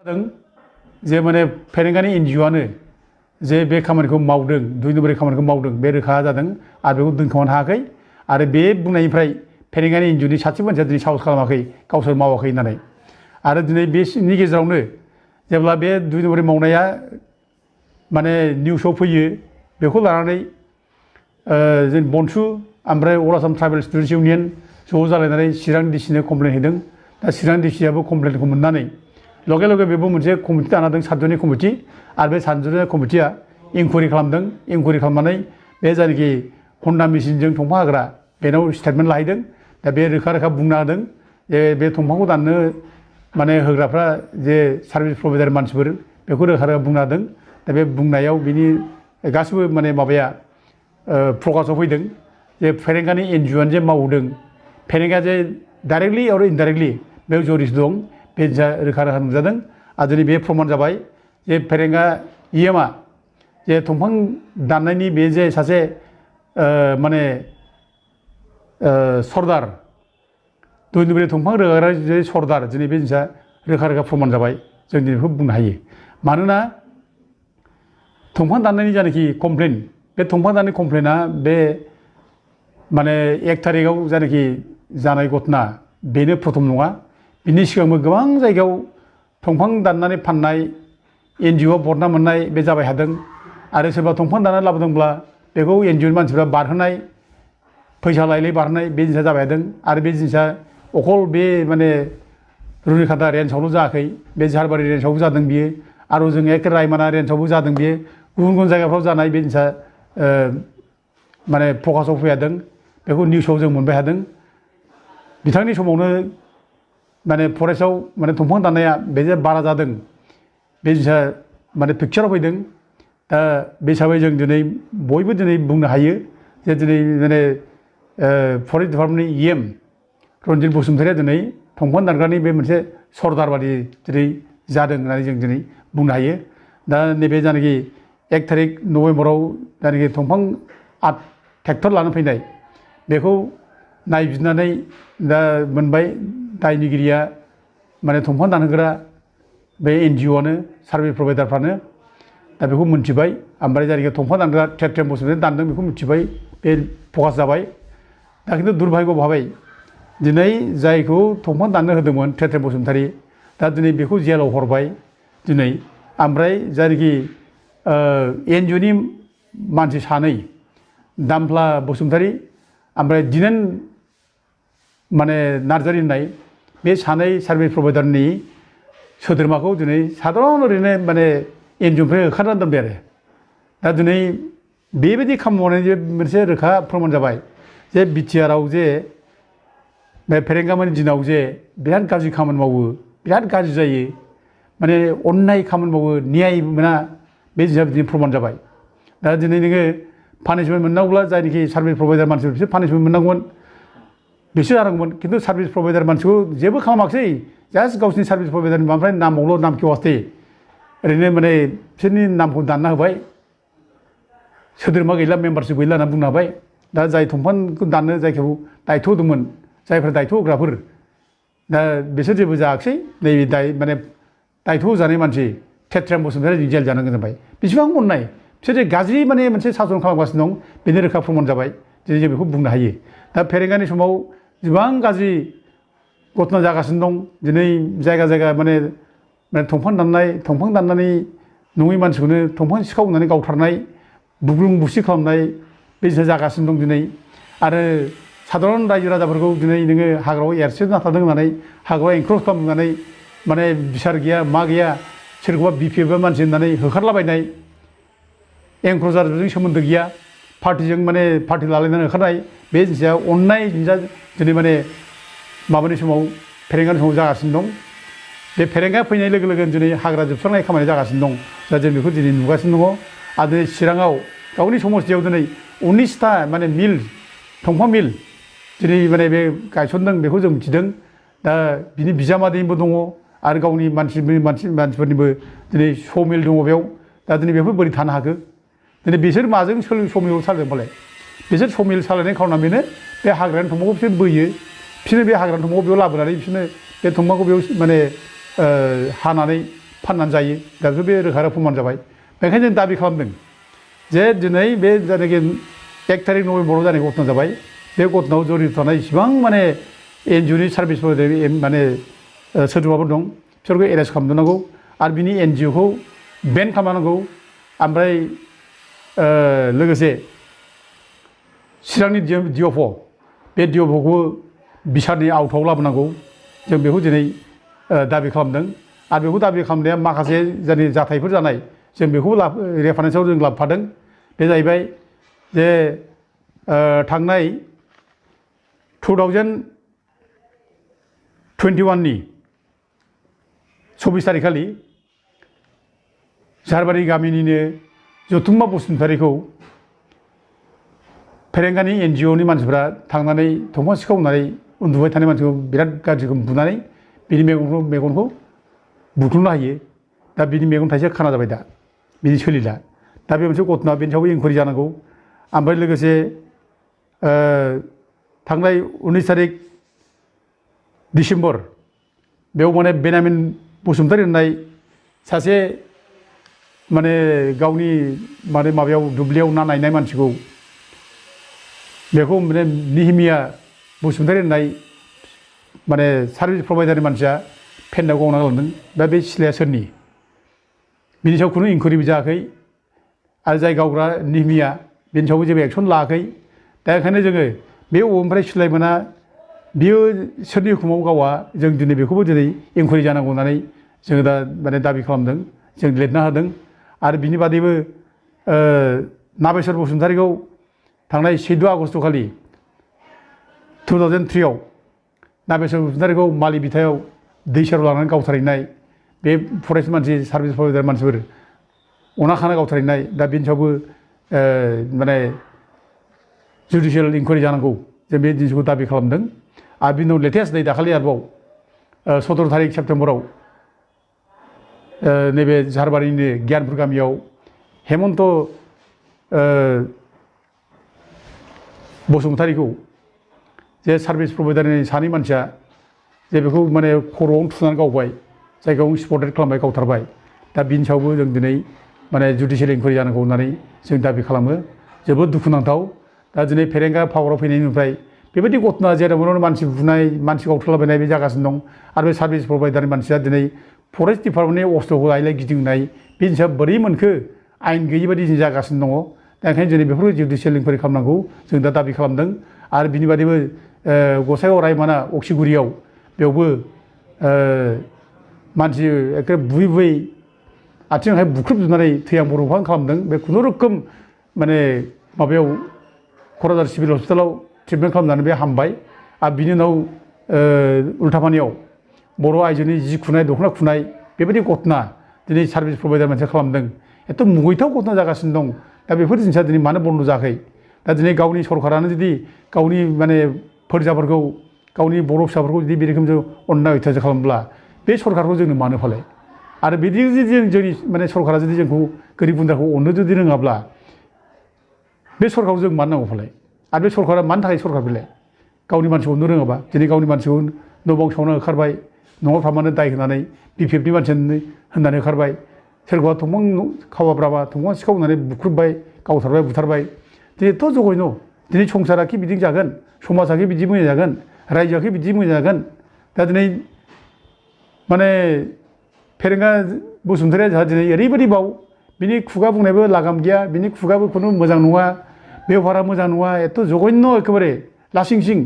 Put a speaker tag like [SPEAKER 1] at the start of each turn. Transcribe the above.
[SPEAKER 1] जे माने फेरेंगानि एनजिअ'आनो जे बे खामानिखौ मावदों 2 नम्बरनि खामानिखौ मावदों बे रोखा जादों आरो बेखौ दोनखोमानो हायाखै आरो बे बुंनायनिफ्राय फेरेंगानि एनजिअ'नि सासे मानसिया दिनै साहस खालामाखै गावसोर मावाखै होननानै आरो दिनै बेनि गेजेरावनो जेब्ला बे 2 नम्बरनि मावनाया माने निउसाव फैयो बेखौ लानानै जों बनसु ओमफ्राय अल आसाम ट्राइबेल स्टुडेन्टस इउनियन ज' जालायनानै चिरां डिसिनो कमप्लेन हैदों दा चिरां डिसिआबो कमप्लेनखौ मोननानै लगे लगे बेबो मोनसे कमिटि दाना होदों 7 जननि कमिटि आरो बे 7 जननि कमिटिया इनकुवारि खालामदों इनकुवारि खालामनानै बे जायनाखि हन्डा मेसिनजों दंफां हाग्रा बेनाव स्टेटमेन्ट लाहैदों दा बे रोखा रोखा बुंना होदों जे बे दंफांखौ दाननो माने होग्राफ्रा जे सार्भिस प्रभाइडार मानसिफोर बेखौ रोखा रोखा बुंना होदों दा बे बुंनायाव बिनि गासिबो माने माबाया प्रकाशआव फैदों जे फेरेंगानि एनजिअ'आनो जे मावदों फेरेंगा जे डाइरेक्टलि आरो इनडाइरेक्टलि बेयाव जरित दं बे रोखा रोखा नुजादों आरो दिनै बे प्रमान जाबाय जे फेरेंगा इएमआ जे दंफां दाननायनि बे जे सासे माने सरदार 2 नम्बरनि दंफां रोगाग्रा जे सरदार दिनै बे जिनिसा रोखा रोखा प्रमान जाबाय जों दिनै बेखौ बुंनो हायो मानोना दंफां दाननायनि जानाखि कमप्लेन बे दंफां दाननायनि कमप्लेना बे माने 1 थारिखआव जानाखि जानाय घटना बेनो प्रथम नङा बिनि सिगांबो गोबां जायगायाव दंफां दाननानै फाननाय एनजिअ बदनाम मोननाय बे जाबाय थादों आरो सोरबा दंफां दाननानै लाबोदोंब्ला बेखौ एनजिअनि मानसिफ्रा बारहोनाय फैसा लायै बारहोनाय बे जिनिसा जाबाय थादों आरो बे जिनिसा अखल बे माने रुनिखाता रेन्जआवल' जायाखै बे झारबारि रेन्जआवबो जादों बियो आरो जों एखे रायमाना रेन्जआवबो जादों बियो गुबुन गुबुन जायगाफ्राव जानाय बे जिनिसा माने प्रकाशआव फैदों बेखौ निउसाव जों मोनबाय थादों बिथांनि समावनो माने फरेस्टआव माने दंफां दाननाया बे जे बारा जादों बे जिनिसा माने पिक्चाराव फैदों दा बे हिसाबै जों दिनै बयबो दिनै बुंनो हायो जे दिनै माने फरेस्ट डिपार्टमेन्टनि इएम रन्जित बसुमतारिया दिनै दंफां दानग्रानि बे मोनसे सरदार बादि दिनै जादों होननानै जों दिनै बुंनो हायो दा नैबे जानाखि 1 थारिख नभेम्बराव जानाखि दंफां ट्रेक्टर लानो फैनाय बेखौ नायबिजिरनानै दा मोनबाय दायनिगिरिया माने दंफां दानहोग्रा बे एनजिअ'आनो सार्भिस प्रभाइडारफ्रानो दा बेखौ मिन्थिबाय ओमफ्राय जायनाखि दंफां दानग्रा थेम बसुमतारी दानदों बेखौ मिन्थिबाय बे प्रकाश जाबाय दा खिन्थु दुर्भाग्य भाबै दिनै जायखौ दंफां दाननो होदोंमोन थेम बसुमतारी दा दिनै बेखौ जेलाव हरबाय दिनै ओमफ्राय जायनाखि एनजिअनि मानसि 2 दामफ्ला बसुमतारी ओमफ्राय दिनेन माने नार्जारि होननाय बे 2 सार्भिस प्रभाइडारनि सोद्रोमाखौ दिनै साधारन ओरैनो माने एनजिअनिफ्राय होखारनानै दोनबाय आरो दा दिनै बेबायदि खामानि मावनायनि मोनसे रोखा प्रमान जाबाय जे बिटिआरआव जे बे फेरेंगामोननि दिनाव जे बिराद गाज्रि खामानि मावो बिराद गाज्रि जायो माने अन्याय खामानि मावो न्याय मोना बे जिनिसा दिनै प्रमान जाबाय दा दिनै नोङो पानिशमेन्ट मोननांगौब्ला जायनाखि सार्भिस प्रभाइडार मानसिफोर बिसोर पानिशमेन्ट मोननांगौमोन बिसोर जानांगौमोन खिन्थु सार्भिस प्रभाइडार मानसिखौ जेबो खालामाखिसै जास्ट गावसिनि सार्भिस प्रभाइडारनि ओमफ्राय नामावल' नाम खेवासै ओरैनो माने बिसोरनि नामखौ दानना होबाय सोद्रोमा गैला मेम्बारशिप गैला होनना बुंनो हाबाय दा जाय दंफांखौ दाननो जायखौ दायथ' होदोंमोन जायफ्रा दायथ' होग्राफोर दा बिसोर जेबो जायाखिसै नैबे माने दायथ' होजानाय मानसि थेम बसुमतारी जेल जानांगौ जाबाय बेसेबां अननाय बिसोर गाज्रि माने मोनसे सासन खालामगासिनो दं बेनो रोखा प्रमान जाबाय दिनै जों बेखौ बुंनो हायो दा फेरेंगानि समाव गोबां गाज्रि घटना जागासिनो दं दिनै जायगा जायगा माने दंफां दाननानै नङै मानसिखौनो दंफां सिखाव होननानै गावथारनाय बुग्लुं बुसि खालामनाय बे जिनिसा जागासिनो दं दिनै आरो साधारन रायजो राजाफोरखौ दिनै नोङो हाग्रायाव एरसोना थादों होननानै हाग्रायाव एनक्ल'ज खालामनानै माने बिसार गैया मा गैया सोरखौबा बिपिएफ मानसि होननानै होखारलाबायनाय एंक्रजारजों सोमोन्दो गैया पार्टिजों माने पार्टि लालायनानै होखारनाय बे जिनिसा अन्नाय जिनिसा दिनै माने माबानि समाव फेरेंगानि समाव जागासिनो दं बे फेरेंगा फैनाय लोगो लोगो दिनै हाग्रा जोबस्रांनाय खामानि जागासिनो दं दा जों बेखौ दिनै नुगासिनो दङ आरो दिनै चिराङाव गावनि समस्थियाव दिनै 19टा माने मिल दंफां मिल दिनै माने बे गायसनदों बेखौ जों मिथिदों दा बिनि बिजामादैनिबो दङ आरो गावनि मानसिफोरनिबो दिनै स' मिल दङ बेयाव दा दिनै बेफोर बोरै थानो हाखो दिनै बिसोर माजों स' मिल सालायदों फालाय बिसोर स' मिल सालायनाय खार'ना बेनो बे हाग्रानि दंफांखौ बिसोर बोयो बिसोरनो बे हाग्रानि दंफांखौ बेयाव लाबोनानै बिसोरनो बे दंफांखौ बेयाव माने हानानै फाननानै जायो दा बेखौ बे रोखा रोखा फोरमान जाबाय बेखायनो जों दाबि खालामदों जे दिनै बे जायनाखि 1 थारिख नभेम्बराव जानाय घटना जाबाय बे घटनायाव जड़ित थानाय इसिबां माने एनजिअनि सार्भिसफोर माने सोद्रोमाफोर दं बिसोरखौ एरेस्ट खालामनांगौ आरो बिनि एनजिअखौ बेन खालामनांगौ ओमफ्राय लोगोसे चिरांनि डिअफ बे डिअफखौ बिसारनि आवथाव लाबोनांगौ जों बेखौ दिनै दाबि खालामदों आरो बेखौ दाबि खालामनाया माखासे जोंनि जाथायफोर जानाय जों बेखौ रेफारेन्सआव जों लाबोफादों बे जाहैबाय जे थांनाय 2021 नि 24 तारिखखालि झारबारि गामिनिनो जथुम्मा बसुमतारीखौ फेरेंगानि एनजिअनि मानसिफ्रा थांनानै दंफां सिखावनानै उन्दुबाय थानाय मानसिखौ बिराद गाज्रि बुनानै बिनि मेगनखौ बुख्रुबनो हायो दा बिनि मेगन थाइसे खाना जाबाय दा बिनि सोलिला दा बे मोनसे घटना बेनि सायावबो इनकुवारि जानांगौ ओमफ्राय लोगोसे थांनाय 19 तारिख डिसेम्बर बेयाव माने बेनामिन बसुमतारी होननाय सासे माने गावनि माने माबायाव दुब्लियाव ना नायनाय मानसिखौ बेखौ माने निहिमिया बसुमतारी होननाय माने सार्भिस प्रभाइडारनि मानसिया फेन्दाव गावना गालांदों दा बे सिलाया सोरनि बिनि सायाव खुनु इनकुवारिबो जायाखै आरो जाय गावग्रा निहिमिया बिनि सायावबो जेबो एक्सन लायाखै दा ओंखायनो जोङो बे अबेनिफ्राय सिलाय मोना बियो सोरनि हुकुमाव गावा जों दिनै बेखौबो दिनै इनकुवारि जानांगौ होननानै जोङो दा माने दाबि खालामदों जों लिरना होदों आरो बिनि बादैबो नागेश्वर बसुमतारीखौ थांनाय 14 आगस्ट खालि 2003 आव नागेश्वर बसुमतारीखौ मालि बिथायाव दै सेराव लानानै गावथारहैनाय बे फरेस्ट मानसि सार्भिस प्रभाइडार मानसिफोर अना खाना गावथारहैनाय दा बिनि सायावबो माने जुडिसियेल इनकुवारि जानांगौ जों बे जिनिसखौ दाबि खालामदों आरो बिनि उनाव लेटेस्ट नै दाखालि आरोबाव 17 तारिख सेप्तेम्बराव नैबे झारबारिनि गियानपुर गामियाव हेमन्त बसुमतारीखौ जे सार्भिस प्रभाइडारनि सानै मानसिया जे बेखौ माने खर'आवनो थुनानै गावबाय जायगायाव स्पटेड खालामबाय गावथारबाय दा बिनि सायावबो जों दिनै माने जुडिसियेल इनकुवारि जानांगौ होननानै जों दाबि खालामो जोबोद दुखुनांथाव दा दिनै फेरेंगा पावाराव फैनायनिफ्राय बेबायदि घटना जेरावनो मानसि बुनाय मानसि गावथारलाबायनाय बे जागासिनो दं आरो बे सार्भिस प्रभाइडारनि मानसिया दिनै फरेस्ट डिपार्टमेन्टनि अस्थ्रखौ लायलाय गिदिंनाय बे जिनिसा बोरै मोनखो आयेन गैयि बायदि जागासिनो दङ दा ओंखायनो जों बेफोरखौ जुडिसियेल इनकुवारि खालामनांगौ जों दा दाबि खालामदों आरो बिनि बादैबो गसाइगाव रायमाना अक्सिगुरियाव बेयावबो मानसि एखे बुयै बुयै आथिं आखाइ बुख्रुबजोबनानै थैहां बरबहां खालामदों बे खुनुरुखुम माने माबायाव क'क्राझार सिभिल हस्पिटालाव ट्रिटमेन्ट खालामनानै बे हामबाय आरो बिनि उनाव उल्थापानियाव बर' आइजोनि जि खुनाय दख'ना खुनाय बेबायदि घटना दिनै सार्भिस प्रभाइडार मोनसे खालामदों एथ' मुगैथाव घटना जागासिनो दं दा बेफोर जिनिसा दिनै मानो बन्द जायाखै दा दिनै गावनि सरकारानो जुदि गावनि माने फोरजाफोरखौ गावनि बर' फिसाफोरखौ जुदि बे रोखोमजों अननाय अयथासार खालामब्ला बे सरकारखौ जोंनो मानो फालाय आरो बिदि जुदि जोंनि माने सरकारा जुदि जोंखौ गोरिब गुन्द्राखौ अननो जुदि रोङाब्ला बे सरकारखौ जों मानो नांगौ फालाय आरो बे सरकारा मानि थाखाय सरकार बेलाय गावनि मानसिखौ अननो रोङाबा दिनै गावनि मानसिखौ न' बां सावना होखारबाय न'आव थामानो दाय होनानै बिपिएफनि मानसि होननानै होखारबाय सोरखौबा दंफां खावाब्राबा दंफां सिखावनानै बुख्रुबबाय गावथारबाय बुथारबाय दिनैथ' जगैन' दिनै संसाराखि बिदि जागोन समाजाखि बिदि मोजां जागोन रायजोआखि बिदि मोजां जागोन दा दिनै माने फेरेंगा बसुमतारीया जोंहा दिनै ओरैबायदि बाव बिनि खुगा बुंनायबो लागाम गैया बिनि खुगाबो खुनु मोजां नङा बेबहारा मोजां नङा एथ' जघन्य एखेबारे लासिं सिं